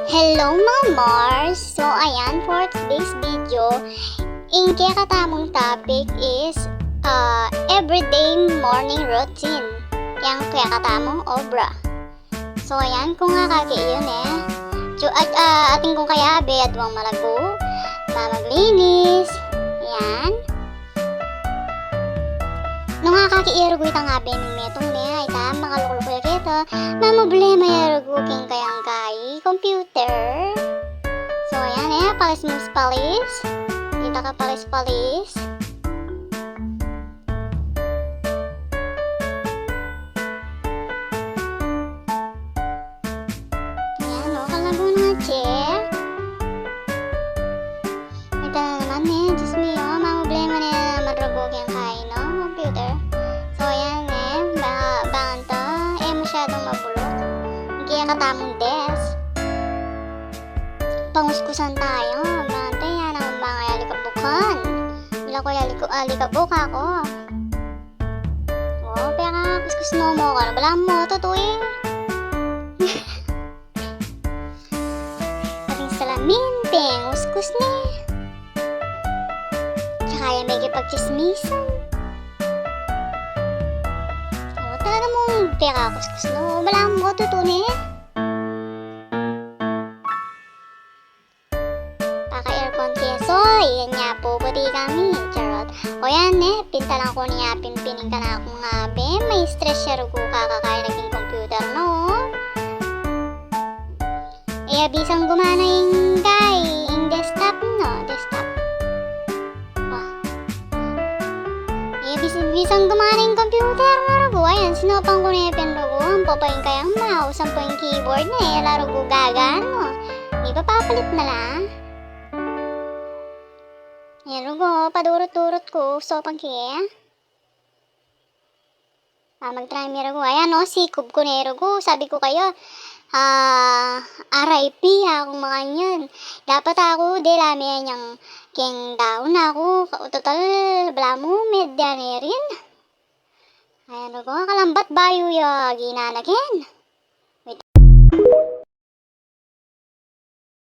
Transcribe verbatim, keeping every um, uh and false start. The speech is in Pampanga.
Hello, mga Mars! So, ayan, for today's video, ing kekatamung topic is, uh, everyday morning routine. Yang kekatamung obra. So, ayan, kung akakit yu ne. Chu-, at, ah, atin kung kayabe, aduang malagu, mamaglinis, yan. Nung akakit ya rugu itang abe ning metung ne, ay ta, makalukluk ya keta, mamroblema ya rugu king kayang kai computer. So, ayan e, palis-palis. Dita ka palis-palis. Ayan o, kalagu na, che. Ita na naman e, Diyos mio, mamroblema ne naman rugu keng kai, no? Computer. So, ayan e, ba-, banganta, e masyadung mabulok. Ing kekatamung desk. Panguskusan taya, banganta, yan ang mga alikabukan. Mila ku ya aliku-, alikabuk aku. O, pekakuskus no mu, kanu, balamu mu, tutu e. Ating salamin, penguskus ne. Tsaka ya mekipagtsismisan. O, talaga mung pekakuskus no mu, balamu mu, tutu ne. Paka-aircon ke, so, yan ya pu, buti kami, charot. O yan e, pintalan ku ne ya pin ing kanakung abe, ma-stress ya rugu kakakain na king computer, no? E ya bisang gumana ing kai, ing desktop, no? Desktop. Ah. E, bis-, bisang gumana ing computer, nga rugu, ayan, sinopan ku ne pin rugu, ampo pa ing kayang mouse, ampo ing keyboard ne, e la rugu gagana. Ipapalit na la. Ayan, rugu, padurut-durut ku, sopan ke. Ah, mag-try mi rugu. Ayan o, sikub ku ne rugu. Sabi ku kaya, ah, R I P, aku makanyan. Dapat aku, de la me anyang keng daun aku. Total, balamu, medya ne rin. Ayan rugu, kalambat bayu ya ginana ken.